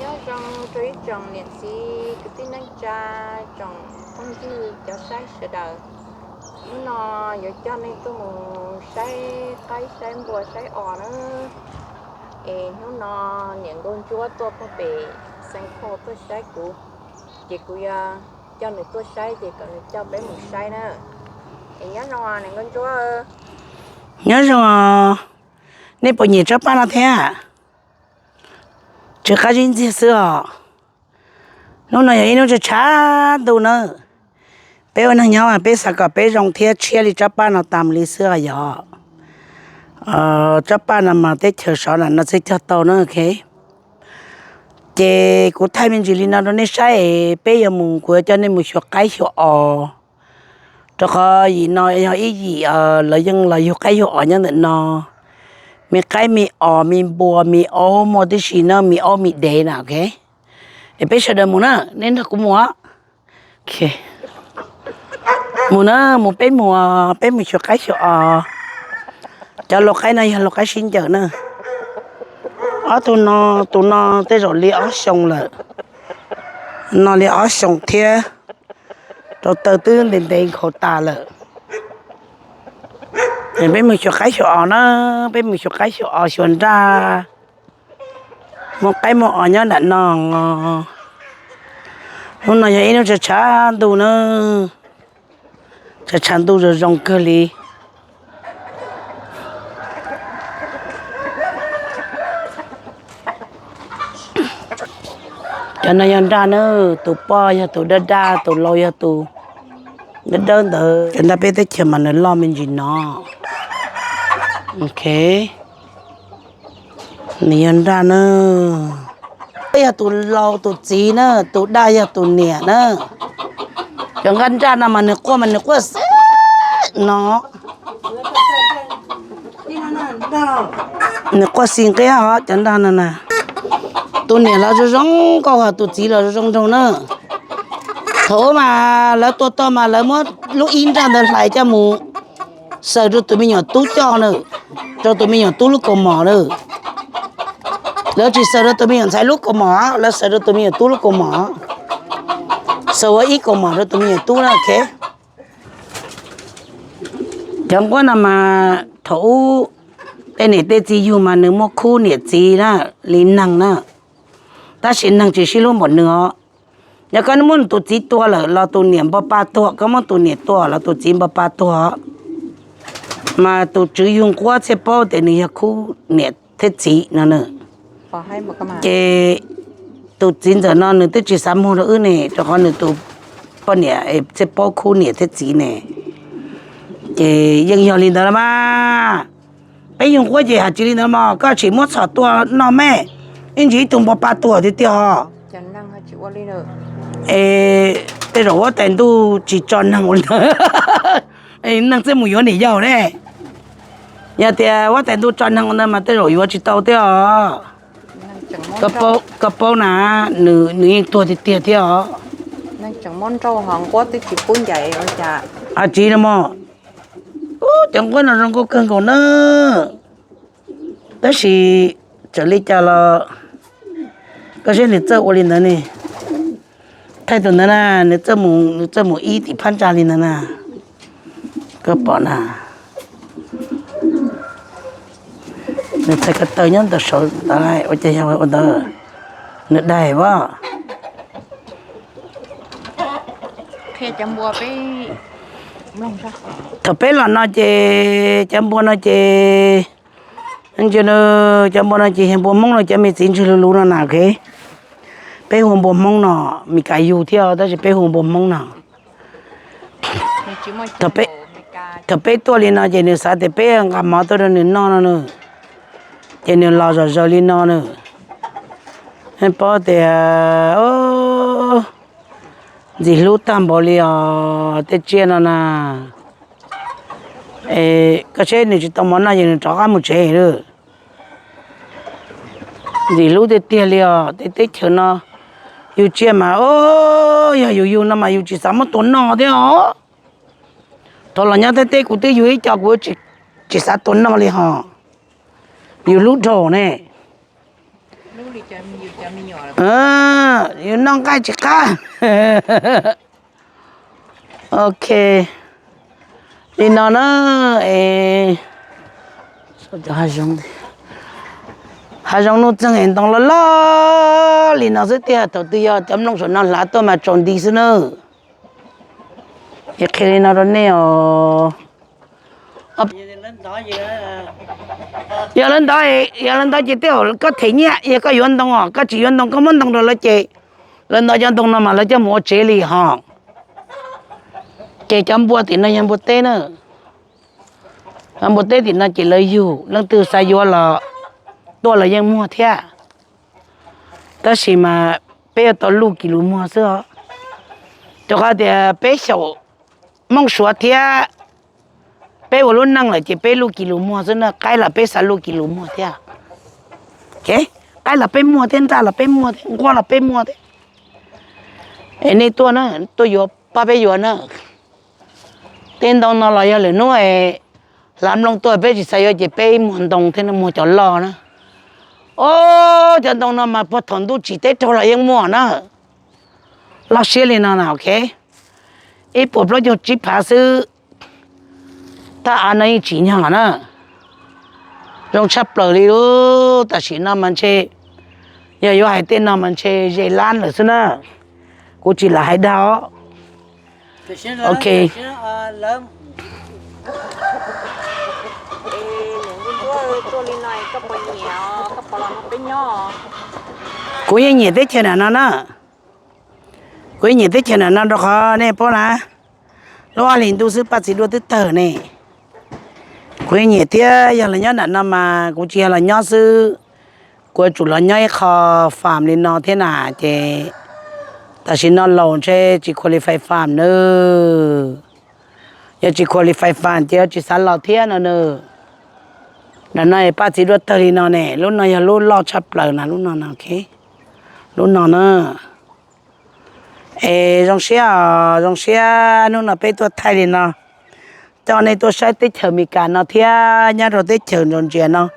Nyob zoo rau ib tsoom niam txiv kwv tij neej tsa, tsoom phooj ywg cov saib sawv daws. Hnub no yuav coj nej tuaj mus saib qaib saib npua saib os na. Es hnub no niam nkauj ntsuab tuaj pog pem Xeev Khuam tuaj saib kuv, ces kuv yuav coj nws tuaj saib ces kom nws coj peb mus saib na. Es nyob zoo niam nkauj ntsuab. Nyob zoo, nej puas nyiam tsob paj no thiab? Tsw qab zib ntxiag xwb os. Hnub no yog ib hnub tshav tshav ntuj na. Peb ua neeg nyob mas peb xav kom peb zoo thiab tshiab li tsob paj no tas mus li xwb os yog. Tsob paj no mas teb chaws sov na no txhij cog tau na. Ces kuv thaij me ntsis li no rau nej saib es peb yuav mus, kuv yuav coj nej mus xyuas qaib xyuas os. Rau qhov yim no yog ib yim lawv yeej los yug qaib yug os nyob ntawm no. Me qaib me os me npua me aub muaj tib si na, me aub me dev na. Es peb sawv daws mus na, nej nrog kuv mus. Mus na, mus peb mus, peb mus xyuas qaib xyuas os. Cov lau qaib no yog lau qaib sib ncaws na. Ob tug no, tus no tej zaum li ob xyoo lawm, no li ob xyoo thiab, rau taw twb ntev ntev nkhaus tas lawm. Peb mus xyuas qaib xyuas os na, peb mus xyuas qaib xyuas os xyuas nraj. Muaj qaib muaj os nyob nram no. Hnub no yog ib hnub tshav tshav ntuj na, tshav tshav ntuj zoo zoo kawg li. Cov no yog nraj na, tus poj yog tus daj daj, tus laus yog tus dawb dawb ntawd. Cov nraj peb teb chaws mas nws loj me ntsis no. Ok, nws yog nraj na. Yog tus laus tus txiv na, tus daj yog tus niam na. Cov nqaj nraj no mas nws quaj mas nws quaj xwb no. Nws quaj xis nqia os cov nraj no na. Tus niam los zoo zoo nkauj, tus txiv los zoo zoo nraug na. Thaum ub mas lawv tua tau mas lawv muab lub ib nraj ntawd hlais coj mus xaws rau tus me nyuam tub coj na, rau tus me nyuam tub lub kaus mom na. Lawv tsis xaws rau tus me nyuam ntxhais lub kaus mom, lawv xaws rau tus me nyuam tub lub kaus mom. Xaws ua ib kaus mom rau tus me nyuam tub na. Cov nquab no mas thaum ub tej niam tej txiv yug mas nws muaj khub niam txiv na, li neeg na, tab sis neeg tsis sib hlub npaum nws os. Yog koj muab nws tus txiv tua lawm los tus niam npau pa tuag, koj muab tus niam tua los tus txiv npau pa tuag. Mas tus tswv yug nquab thiaj paub tias nws yog khub niam thiab txiv no na. Ces tus txiv ntxawm no nws twb tsis xav muag rau wb ne, rau qhov nws tus poj niam thiaj paub khub niam thiab txiv ne. Ces yeej yog li ntawd los mas. Peb yug nquab ces hais tsis li ntawd mas, koj tsis muab txhom tua noj me, ib ntsis ib tug npau pa tuag tiag tiag os. Es tej zaum huab tais ntuj tsis tso neeg ua li ntawd, neeg thiaj mus yuav niam yau ne. Yog tias huab tais ntuj tso neeg ua ntawd mas tej zaum yuav tsis tau thiab os. Koj paub na, nws yeej tuag tiag tiag thiab os. Hais tsis no mas, cov nquab no zoo nkauj kawg nkaus na, tab sis txawm li cas los koj saib nws txawj ua li ntawd ne. Thaij tus ntawd na, nws txawj mus ib tim phab ntsa li ntawd na. Koj pom na, nws txhais ko taw nyob ntawm saud ntawd, ua cas yog ua ntawd, nws daig as. Thaum peb los no ces cov npua no ces, cov npua no ces yog npua Hmoob no, cov me txiv ntswg luv luv no na. Peb hu npua Hmoob no, Mes Kas yug thiab tab sis peb hu npua Hmoob no. Thaum peb tuaj li no ces nws xav tias peb nqa mov tuaj rau nws noj no na, ces nws los zom zaws li no na. Paub tias ntxim hlub tag npaum li os tej tsiaj no na. Koj saib nws tsis tau mov noj ces nws rov qab mus tsev lawm. Ntxim hlub tiag tiag li os, tej teb chaws no yug tsiaj mas, yog yus yug no mas yus tsis xav muab tua noj thiab os. Thaum los nyob teb teb kuv twb yug ib co kuv tsis xav tua noj li hos. Yus hlub dhau ne. Yus noj nqaij tsis qab. Ok, li no na, hav zoov nuj txeeg es ntoo loj loj li no xwb tiag, thaum twg yog cov nplooj saum no hlav tuaj mas tsaus nti xwb na. Es qhia li no rau nej os. Yog lawv ntov, yog lawv ntov ces tej zaum koj them nyiaj, yog koj yuav ntoo os, koj tsis yuav ntoo koj muab ntoo rau lawv ces lawv ntov cov ntoo no mas lawv coj mus ua tsev li hos. Ces cov npua tim no yog npua teb na. Npua teb tim no ces lawv yug, leej twg xav yuav los tuaj los yeej muag thiab. Tab sis mas peb yuav tau luj kis lus muag xwb os. Rau qhov tias peb xyaum Hmoob Suav thiab peb ua lub neej lawm ces peb luj kis lus muag xwb na, qaib los peb xav luj kis lus muag thiab. Qaib los peb muag thiab, nraj los peb muag thiab, nquab los peb muag thiab. Es nej tuaj na, tuaj yuav pab peb yuav na. Tej ntoo no los yog lwm hnub hlav nplooj tuaj peb tsis xav yuav ces peb muag ntoo thiab no, muag cov loj na. Os, cov ntoo no mas puag thaum ntuj tsim teb raug los yeej muaj na. Loj siab li no na, ok. Ib puas plaub caug tsib phav xwb. Thaj av no yeej tsim nyog na. Zoo tshaj plaws li lub tam sim no mas ntshe, yog yuav hais tej no mas ntshe ze lab lawm xwb na. Kuv tsis lam hais dag. Ok. Kuv yeej nyiam teb chaws nram no na. Kuv yeej nyiam teb chaws nram no rau qhov nej paub na, lub ob hlis ntuj xwb Paj Txiv Duaj twb tawg ne. Kuv yeej nyiam thiab, yog los nyob nram no mas kuv tsis yog los nyob xwb, kuv yuav tsum los nyob ib qho farm li no thiab na. Ces tam sim no laus ntshe tsis qualify farm na. Yog tsis qualify farm ces yuav tsis xav los thiab no na. Nram no es Paj Txiv Duaj tawg li no ne, lub no yog lub loj tshaj plaws na, lub no na, ok. Lub no na. Es zoo siab, zoo siab hnub no peb tuaj thaij li no, coj nej tuaj saib teb chaws Amelikas no thiab nyob rau teb chaws Georgia no.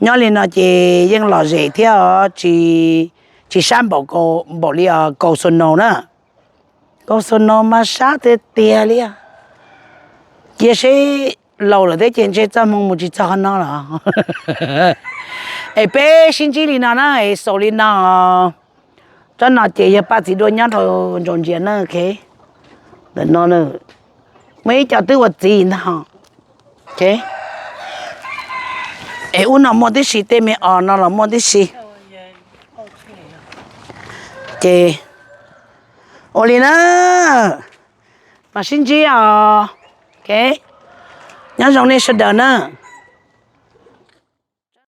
Nyob li no ces yeej lom zem thiab os, tsis, tsis sab npaum, npaum li Cold Snow na. Cold Snow mas sab tiag tiag li. Cia seb laus lawm thiab ces ntshe txoj hmoo mus tsis txog qhov no los. Es peb sib ntsib li no na, es xaus li no. Tsob no ces yog Paj Txiv Duaj nyob rau Georgia na, ok. Ntawm no muaj ib co twb ua txiv ntag. Es ub no muaj tib si, tej me os no los muaj tib si. Ces ua li na, mam sib ntsib os. Ok, nyob zoo nej sawv daws na.